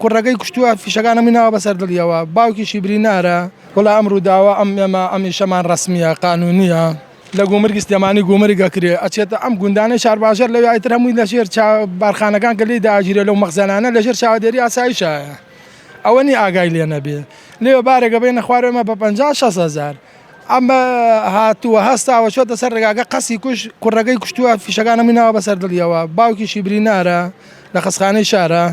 کوڕەکەی کوشتووە فیشەکان هەمووی ناوە بەسەر دڵیەوە باوکیشی برینارە وەڵا ئەم ڕووداوە ئەم ئێمە ئەم ئیشەمان ڕەسمیە قانونیە لە گومرگی سلێمانی گومرگ ئەکرێ ئەچێتە ئەم گوندانەی شارباژێڕ لەوێ ئیتر هەمووی لەژێر چا بارخانەکان کە لێی داگیرێ لەو مەخزەنانە لەژێر چاوەدێری ئاسایشایە ئەوە نیە ئاگای لێ نەبێ لێوە بارێک ئەبەینە خوارەوە ئێمە بە 50 60 هەزار ئەمە هاتووە هەستاوە چۆتە سەر ڕێگاکە قەسی کوش کوڕەکەی کوشتووە فیشەکان هەمووی ناوە بەسەر دڵیەوە باوکیشی برینارە لە خەسخانەی شارە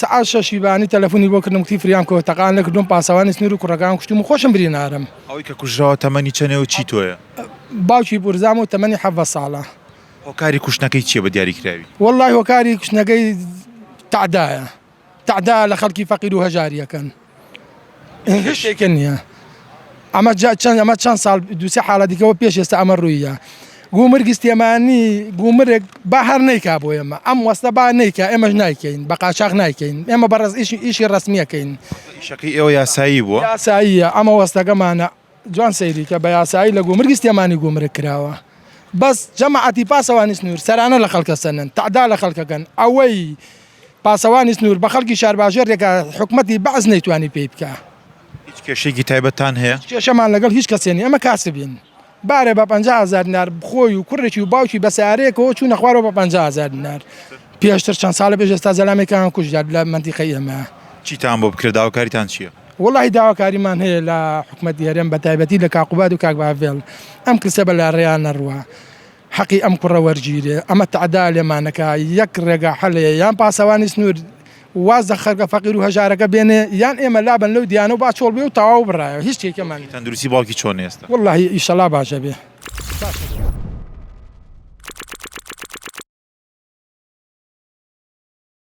سەعات شەشی بانی تەلەفۆنی بۆ کردم کوتی فریام کەوە تەقان لەکردوم پاسەوانی سنوور و کوڕەکان کوشتم و خۆشم برینارم. ئەوەی کە کوژراوە تەمەنی چەنێ و چی تۆیە؟ باوکی پورزامە و تەمەنی 17 ساڵە. هۆکاری کوشتنەکەی چیە بە دیاریکراوی؟ وەڵای هۆکاری کوشتنەکەی تەعدایە. تەعدا لە خەڵکی فەقیر و هەژاری ئەکەن هیچ شتێکە نییە ئەمە چەند ئەمە چەند ساڵ دووسێ حاڵە دیکەوە پێش ئێستا ئەمە ڕوویە گومرگی سلێمانی گومرگ با هەر نیکا بۆ ئێمە ئەم وەستە با نیکا ئێمەش نایکەین بە قاچاخ نایکەین ئێمە بەڕێز ئیشی ئیشی ڕسمیەکەین ئیشەکەی ئێوە یاسایی بووە یاساییە ئەمە وەستەکەمانە جوان سەیری کە بە یاسایی لە گومرگی سلێمانی گومرگ کراوە بەس جەماعەتی پاسەوانی سنوور سەرانە لە خەڵکە سەنن تەعدا لە خەڵکەکەن ئەوەی پاسەوانی سنوور بە خەڵکی شارباژێڕ دەکا حکومەتی بەعس نەیتوانی پێی بکا. هیچ کێشەیەکی تایبەتتان هەیە؟ هیچ کێشەمان لەگەڵ هیچ کەسێ نیە ئێمە کاسبین بارێ بە 50 هەزار دینار خۆی و کوڕێکی و باوکی بە سەیارەیەکەوە چوونە خوارەوە بە 50 هەزار دینار پێشتر چەند ساڵە پێش ئێستا زەلامێکیان کوشت لە مەنتیقەی ئێمە. چیتان بۆ بکرێت داواکاریتان چییە؟ وەڵاهی داواکاریمان هەیە لە حکومەتی هەرێم بە تایبەتی لە کاک قوباد و کاک باڤێڵ ئەم کلسە بە لاڕێیا نەڕوا حەقی ئەم کوڕە وەرگیرێ ئەمە تەعدا لێمانەکا یەک ڕێگا حەل هەیە یان پاسەوانی سنوور واز لە خەرگە فەقیر و هەژارەکە بێنێ یان ئێمە لابەن لەو دیانە و با چۆڵ بێ و تەواو بڕایەوە هیچ شتێکمان تەندروستی باوکی چۆنە ئێستا؟ وەڵاهی ئیشەڵا باشە بێ. باشە.